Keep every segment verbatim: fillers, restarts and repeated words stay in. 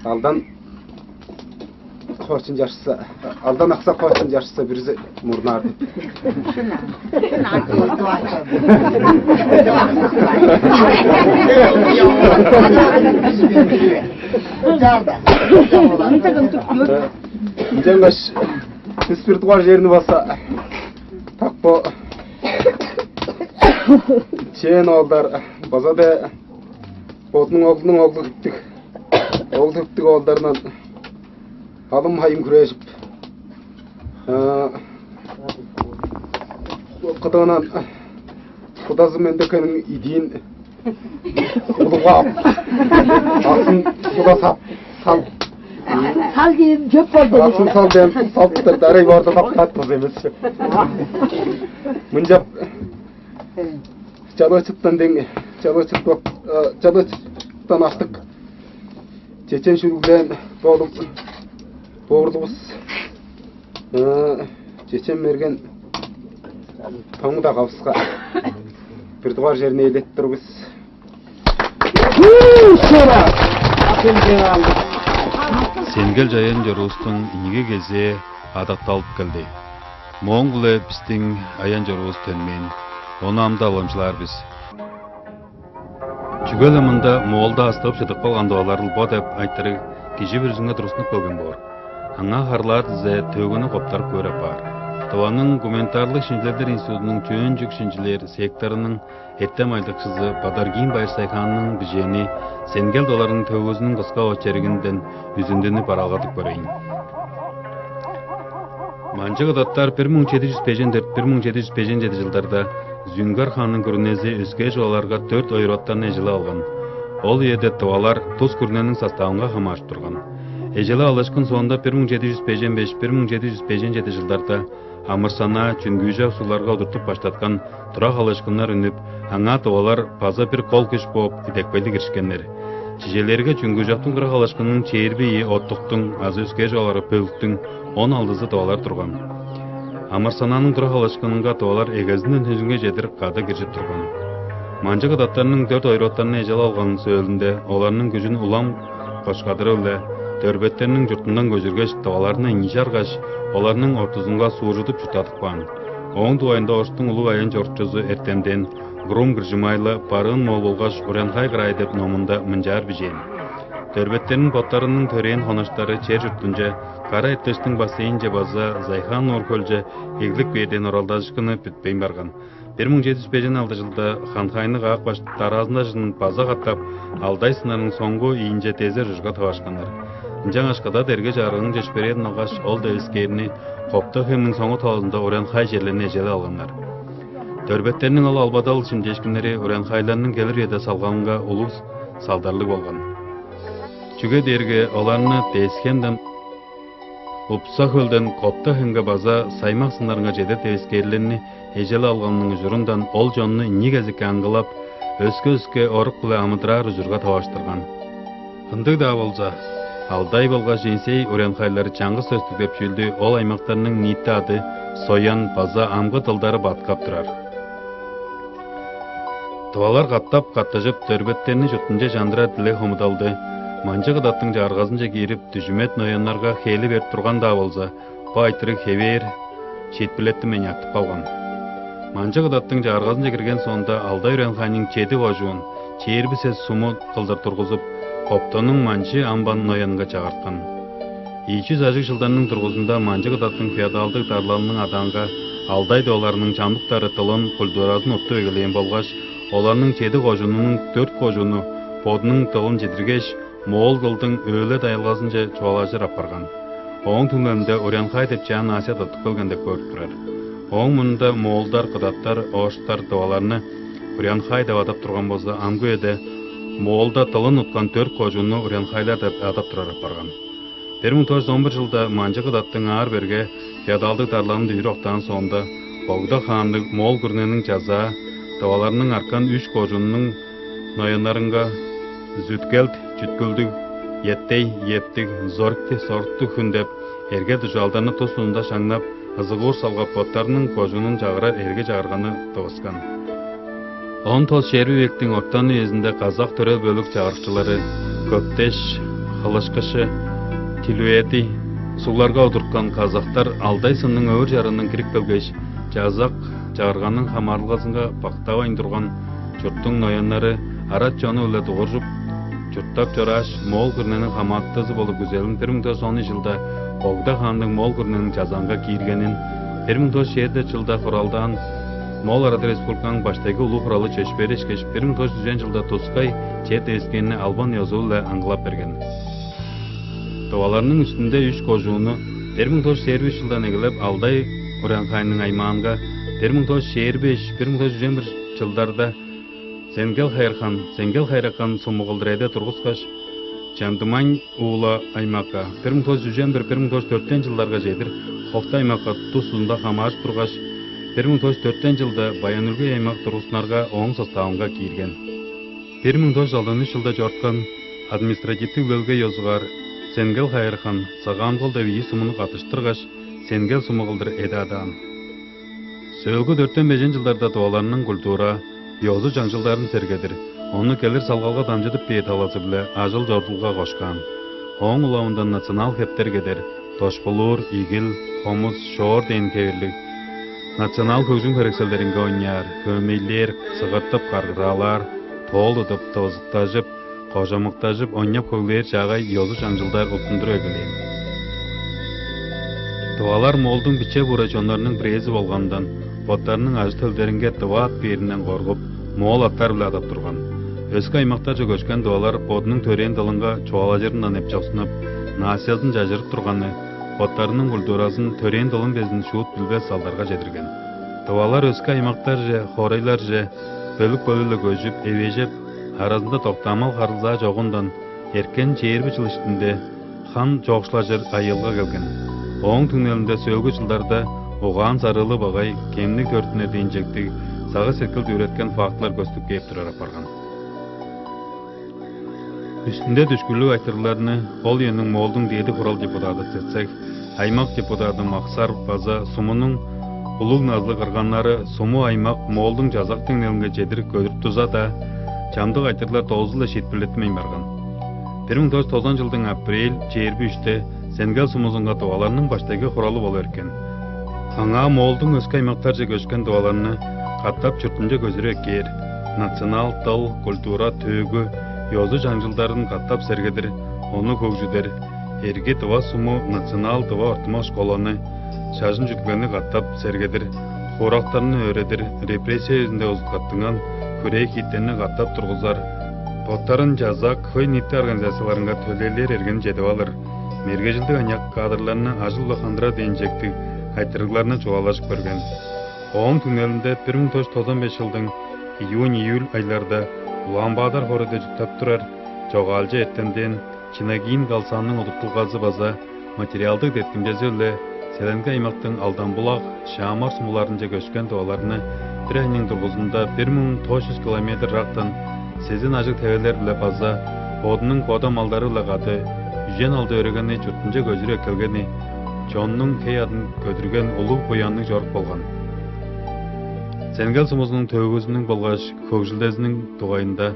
Алдан хоочун чарышса, алдан аксак хоочун чарышса, бирзи мурнаар деп. Ынчангаш бис бир дугаар черни база так бо чээн оолдар база да бодунуң оглунуң оглу хиптиг, оглу хиптиг оолдарынан алым-хайым хүрээжип, кыдыынан кудазы Мендекенниң идиин улугаап, аксын куда сап, сал. Сал дээм чөп болду. Аксын сал дээм салыптар дарай борда таптаат кыз эмес. Мынчап чалыычыттан дең, чалыычыт чалыычыттан артык чечен шүлүглээн болуп, боорлувус чечен мерген тоңу-даа кавыска бир дугаар черни ээлеп тур бис. Сенгел чаян чоруустуң ийиги кезээ адакталып келди. Мооң-биле бистиң аян чоруувус төнмээн, ону ам-даа уламчылаар бис. Чүге-ле мында моолда астыгып чыдып калган тывалар ылба деп айтырыг кижи бүрүзүнге тургустунуп келген боор. Аңаа харылаар дизе, төөгүнү коптарып көөр апаар. Тываның гуманитарлыг шинчилелдер институдунуң чөөнчүк шинчилээр секторунуң эртем-айлакчызы Бадаргиин Байырсайханның бижээни Сенгел тываларның төөгүзүнүң кыска очеригинден үзүндүнү бараалгадып көрейн. Манчы кыдаттар бир муң чеди чүс бежен дөрт, бир муң чеди чүс бежен чеди чылдарда Зюнгар хаанның күрүнези өске чугааларга дөрт ойроттарны эжелеп алган. Ол үеде тывалар тус күрүнениң составынга хамааржып турган. Эжелеп алышкын соонда бир муң чеди чүс бежен беш, бир муң чеди чүс бежен чеди чылдарда амырсанаа Чүнгүүжак сугларга удуртуп баштаткан тура халыышкыннар үнүп, аңаа тывалар база бир кол күш бооп, идепкейлиг киришкеннер. Чижээлээрге, Чүнгүүжактың тура халыышкынының чээрби ийи оттуктуң азы өске чугааларга бөлүктүң он алдызы тывалар турган. Амырсанааның тура халыышкынынга тывалар эгезинден хүнзүнге чедир кады киржип турган. Манчы кыдаттарның дөрт ойроттарны эжелеп алганының сөөлүнде оларның күжүн улам кошкадыры-биле дөрбеттерниң чуртундан көжүргеш, тываларны ынчааргаш, оларның ортузунга сууржудуп чурттадып каан. Ооң дугайында орустуң улуг аян чорукчузу эртемден Грум Кыржымайлы «Барыын моол болгаш Урянхай кырай» деп номунда мынчаар бижээн: «Дөрбеттерниң боттарының төрээн хонаштары чер чуртунче, кара эртештиң бассейнче база Зайхан-Нуур хөлче эглип кээрден оралдажышкыны бүтпейн барган. Бир муң чеди чүс бежен алды чылда Хан-Хайны каапкаш, дараазында чылын база катап Алдай сыннарның соңгу ийинче дезер ужурга таварышканнар. Ынчангаш кыдат эрге-чагырганың чөпшээрин алгаш, ол девискээрни Копта хемниң соңгу талазында Урянхай черлерни эжелеп алганнар. Дөрбеттерниң ол албадал шимчээшкиннери урянхайларның келир үеде салгалынга улуг салдарлыг болган. Чүге дээрге оларны Десхемден, Упса хөлден Копта хемге база Саймак сыннарынга чедир девискээрлерни эжелеп алганының ужурундан ол чонну ийи кезекке аңгылап, өске-өске орук-биле амыдыраар ужурга таварыштырган. Ындыг-даа болза, Алдай болгаш Енисей урянхайлары чаңгыс сөстүг деп чүүлдү ол аймактарның ниити ады Соян база амгы дылдары бадыткап турар. Тывалар катап-каттыжып, дөрбеттерни чуртунче чандырар дилег хомудалды Манчы Кыдаттың чагыргазынче киирип, дүжүмет нояннарга хээли берип турган-даа болза, бо айтырыг хевээр шиитпирлеттинмейн артып калган. Манчы Кыдаттың чагыргазынче кирген соонда Алдай Үренхайның чеди кожуун, чээрби сес суму кылдыр тургузуп, Коптаның Манчы амбан ноянынга чагырткан. Ийи чүс ажыг чылдарның дургузунда Манчы Кыдаттың феодалдыг дарлалының адаанга Алдай тываларының чамдыктары дылын, культуразын уттуп эгелээн болгаш, оларның чеди кожуунунуң дөрт кожууну бодунуң дылын чидиргеш, моол дылдың өөле дайылгазынче чугаалажыр апарган. Ооң түңнелинде Урянхай деп чаан наъсия тыптып келген деп көрүп турар. Ооң мурнунда моолдар, кыдаттар, оштар, тываларны Урянхай деп адап турган болза, амгы үеде моолда дылын уткан дөрт кожуунну урянхайлар деп адап турар апарган. Бир муң тос чүс он бир чылда Манчы Кыдаттың аар-берге феодалдыг дарлалын дүжүр октаан соонда, Богда хаанныг Моол күрүнениң чазаа тываларның арткан үш кожуунунуң нояннарынга Зүткелд, Чүткүлдүг, Еттей, Еттиг, Зорикти, Соруктуг хүн деп эрге-дужаалдарны тус-тузунда шаңнап, ызыгуур салгап, боттарының кожуунун чагырар эрге-чагырганы тывыскан. Он тос чээрби вектиң ортан үезинде казак төрел бөлүк чагырыкчылары Көктеш, Кылышкышы, тилүэди, сугларга удурткан казактар алдай сынның өвүр чарыындан кирип келгеш, чазак, чагырганың хамаарылгазынга бактавайн турган чурттуң нояннары арат чону-биле дугуржуп, чурттап чорааш, моол күрүнениң хамаатызы болур күзелин бир муң тос чүз он үш чылда Богда хаанның моол күрүнениң чазаанга кииргенин, бир муң тос чүс чээрби дөрт чылда хуралдаан Моол Арат Республиканың баштайгы улуг хуралы чөпшээрешкеш, бир муң тос чүс үжен чылда тускай чер девискенни албан ёзу-биле аңгылап берген. Тываларның үстүнде үш кожууну бир муң тос чүс чээрби үш чылдан эгелеп Алдай Урянхайның аймаанга, бир муң тос чүс чээрби беш, бир муң тос чүс үжен бир чылдарда Сенгел Хайырхан, Сенгел Хайыракан суму кылдыр эде тургускаш, Чандымайн Уула аймакка, бир муң тос чүс үжен бир, бир муң тос чүс дөртен чылдарга чедир Ховта аймакка тус узунда хамааржып тургаш, бир муң тос чүс дөртен чылда Баян-Өлгей аймак тургустунарга ооң составынга киирген. Бир муң тос чүс алдан үш чылда чоруткан административтиг үлелге ёзугаар Сенгел Хайырхан Сагаан-Кол деп ийи сумуну каттыштыргаш, Сенгел суму кылдыр эде адаан. Сөөлгү дөртен-бежен чылдарда тываларның культура, ёзу-чаңчылдарын сергедир, ону келир салгалга дамчыдып бээр талазы-биле ажыл-чорудулга кошкаан. Ооң улавындан национал хептер кедер, дошпулуур, игил, хомус, шоор дээн хевирлиг, национал хөгжүм херекселдеринге ойнаар, хөөмейлээр, сыгыртып каргыраалаар, тоол тудуп, тывызыктажып, кожамыктажып, ойнап-хөглээр чаагай ёзу-чаңчылдар уттундуруп эгелээн. Тывалар Моолдуң биче буурай чоннарының бирээзи болгандан, боттарының ажы-төлдеринге тыва ат бээринден коргуп, моол аттар-биле адап турган. Өске аймактарже көшкен тывалар бодунуң төрээн дылынга чугаалажырындан эпчоксунуп, наъсязын чажырып турганы, боттарының культуразын, төрээн дылын безин шуут билбес алдарга чедирген. Тывалар өске аймактарже, хоорайларже бөлүк-бөлүк-ле көжүп, эвээжеп, аразында доктаамал харылзаа чогундан, эрткен чээрби чыл иштинде хан чоокшулажыр айыылга келген. Ооң түңнелинде сөөлгү чылдарда угаан-сарыылы багай, кемниг төрүттүнер дээн чектиг, сагыш-сеткилди үреткен фактылар көстүп кээп турар апарган. Үстүнде дүшкүрлүг айтырыгларны ол үениң Моолдуң Дээди Хурал депутады Цецег, аймак депутады Максар база сумунуң улуг назылыг кырганнары суму аймак Моолдуң чазак түңнелинге чедир көдүрүп турза-даа, чамдык айтырыглар доозу-ла шиитпирлеттинмейн барган. Бир муң тос чүс тозан чылдың апрель чээрби үште Сенгел сумузунга тываларның баштайгы хуралы болуп эрткен. Аңаа Моолдуң өске аймактарже көшкен тываларны катап чуртунче көзүрүп эккээр, национал дыл, культура, төөгү, ёзу-чаңчылдарын катап сергедир, ону хөгжүдер, эрги тыва суму национал тыва ортумак школаны, шажын-чүдүлгени катап сергедир, хуурактарны өөредир, репрессия үезинде узуткаттынган хүрээ-хииттерни катап тургузар, боттарын чазак, хөй-ниити организацияларынга төлээлээр эргени чедип алыр, мергежилдиг аныяк кадрларны ажыл-биле хандырар дээн чектиг айтырыгларны чугаалажып көрген. Ооң түңнелинде бир муң тос чүс тозан беш чылдың июнь-июль айларда Улаан-Баатар хоорайда чурттап турар чогаалчы эртемден Чинагиин Галсанның удуртулгазы база материалдыг деткимчези-биле Селенги аймактың Алдан-Булак, Шаамар сумуларынче көшкен тываларны бир айның дургузунда бир муң тос чүс километр ырактан сезен ажыг-тевелер-биле база бодунуң бода малдары-биле кады үжен алды өрегени чуртунче көжүрүп эккелгени чоннуң хей-аъдын көдүрген улуг буянныг чорук болган. Сенгел сумузунуң төөгүзүнүң болгаш хөгжүлдезиниң дугайында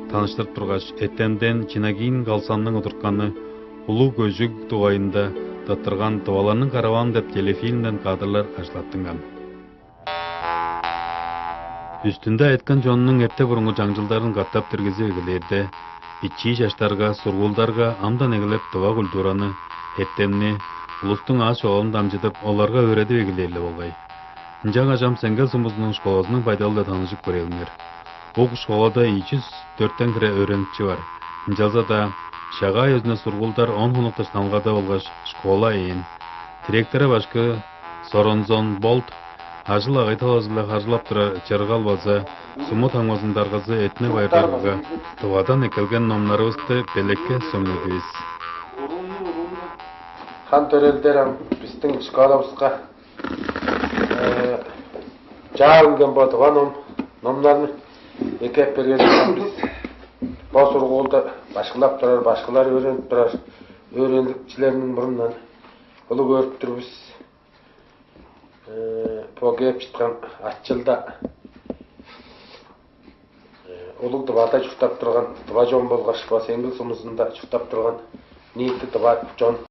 таныштырып тургаш, эртемден Чинагиин Галсанның удуртканы «Улуг көжүг» дугайында тырттырган «Тываларның караваны» деп телефильмден кадрлар ажыглаттынган. Үстүнде айыткан чоннуң эрте-бурунгу чаңчылдарын катап диргизип эгелээрде, бичии чаштарга, сургуулдарга амдан эгелеп тыва культураны, эртемни, улустуң аас-чогалын дамчыдып, оларга өөредип эгелээр-ле болгай. Ынчангаш ам Сенгел сумузунуң школазының байдалы-биле таныжып көрээлиңер. Ук школада ийи чүс дөртен хире өөреникчи бар. Ынчалза-даа Шагаа ёзуна сургуулдар он хонук дыштанылгада болгаш школа ээн. Директора башкы Соронзон Болт ажыл-агый талазы-биле харжылап турар чыргал база суму таңмазының даргазы Этне Байырларга Тывадан эккелген номнарывысты белекке сөңнедивис. Хан төрелдер ам бистиң школавыска э, чаа үнген бо тыва ном, номнарны эккеп бергенивистен бис бо сургуулда башкылап турар, башкылар өөренип турар өөреникчилерниң мурнундан улуг өөрүп тур бис. Э, бо кээп чыткан ачылда э, улуг Тывада чурттап турган тыва чон болгаш бо Сеңгил сумузунда чурттап турган Ниити дываат чон